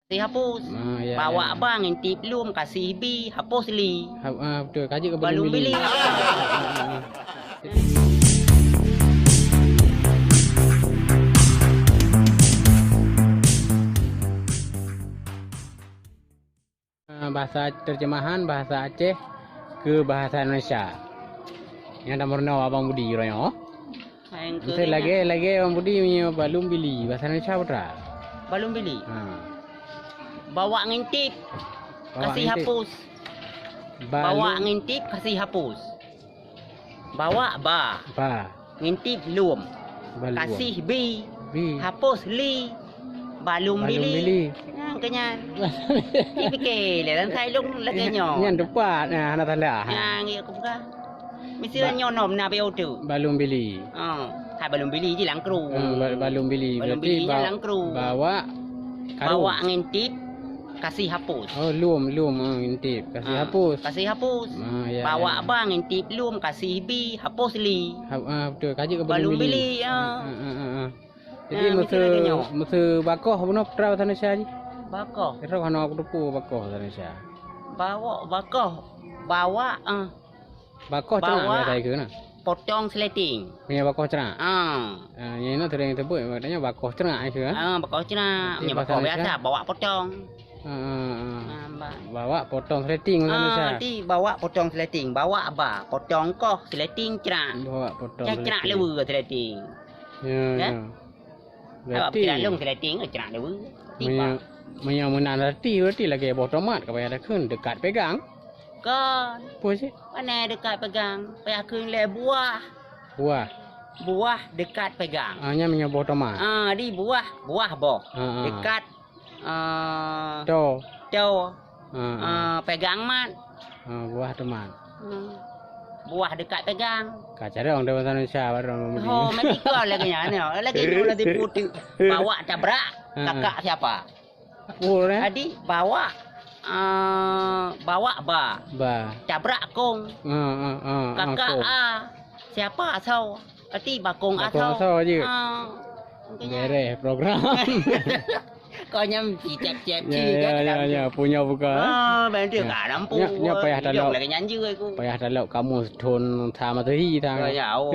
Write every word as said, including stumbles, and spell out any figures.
Kasih hapus. Ah, ya, bawak ya. Ba ngon tip lom, kasih bi, hapus li. Ha, ah, betul. Ka jeuet keu balum bili. Ah, bahasa terjemahan bahasa Aceh ke bahasa Indonesia. Nyang tameurunoe Abang Budi uroe nyoe. Hai, engkau. Misal ni lagèe, lagèe Abang Budi meunyoe balum bili, bahasa Indonesia peue teuma? Balum bili. Ha. Bawak ngon tip, bawak kasih ngon tip. Hapus. Balum. Bawak ngon tip, kasih hapus. Bawak ba. Ba. Ngon tip lom. Balum. Kasih bi. Bi. Hapus li. Balum bili. Balum bili. Nyan keuh nyan. Ni pike lé, dan sai lôn lagèe nyoe. Nyan tepat, nah, hana salah. Nyan, ya, aku peugah. Mesti ba-, nyoe nom na beu tu. Balum bili. Ha, hai balum bili ji lam kru. Hmm, ba-, balum bili. Balum bili ba-, lam kru. Bawak karung. Bawak ngon tip, kasih hapus. Oh, lom, lom, ha, ngon tip, kasih hapus. Ha, kasih hapus. Ha, ya, ya. Bawak ba ngon tip lom, kasih bi, hapus li. Ha, ha, betul. Ka jeuet keu balum bili. Balum bili, ya. Ha, ha, ha, ha. Jadi, ha, meusu, meusu bakoh bunoe peue teuma bahasa Indonesia jih? Bakoh. Kira hana kuteupeu bakoh bahasa Indonesia. Bawak, bakoh. Bawak, ah. Bakoh ceurak biasa ikeu na. Potong seleting. Meunyoe bakoh ceurak. Ah. Ah, nyang inoe sering disebut, katanya bakoh ceurak ikeu, ah. Ah, bakoh ceurak. Berarti meunyoe bahasa Indonesia? Bakoh biasa, bawak potong. Ah, ah, ah. Ah, ba-, bawak potong seleting bahasa Indonesia. Ah, berarti bawak potong seleting. Bawak ba, potong koh, seleting ceurak. Bawak potong seleting. Ceurak lewe seleting. Ya, ya. Awak berarti pikiran lôn seleting, ceurak lewe. Meunyoe, meunyoe meunan arti, berarti lagèe boh tomat ka payah takheun, dekat pegang. Kon. Peue cit? Pane dekat pegang? Payah kheun lé buah. Buah. Buah dekat pegang. Ah, nyan meunyoe boh tomat. Ah, di buah, buah boh. Ah, ah. Dekat, ah, to. To. Ah, ah. Ah, pegang mat. Ah, buah tomat. Hmm. Buah dekat pegang. Ka carông deh bahasa Indonesia baru. Ho, medikal lagèe nyan, ya. Lagèe nyoe nanti putih. Bawak tabrak, ah, ah, kakak siapa? Pur, eh? Jadi, bawak, ah, bawak ba. Ba. Tabrak kong. Ah, ah, ah, ah, kakak kong. A. Siapa asoe? Berarti bakong asoe. Bakong asoe je. Ah. Bereh program. Kau nyam cicap-cicap. Ya, ya, ya, ya, punya buka, eh? Ah, bantu ka lampu. Nyoe, nyoe payah talok. Lagi nyanyi aku. Payah talok kamus thon sa Masehi, sa. Oh, ya, oh.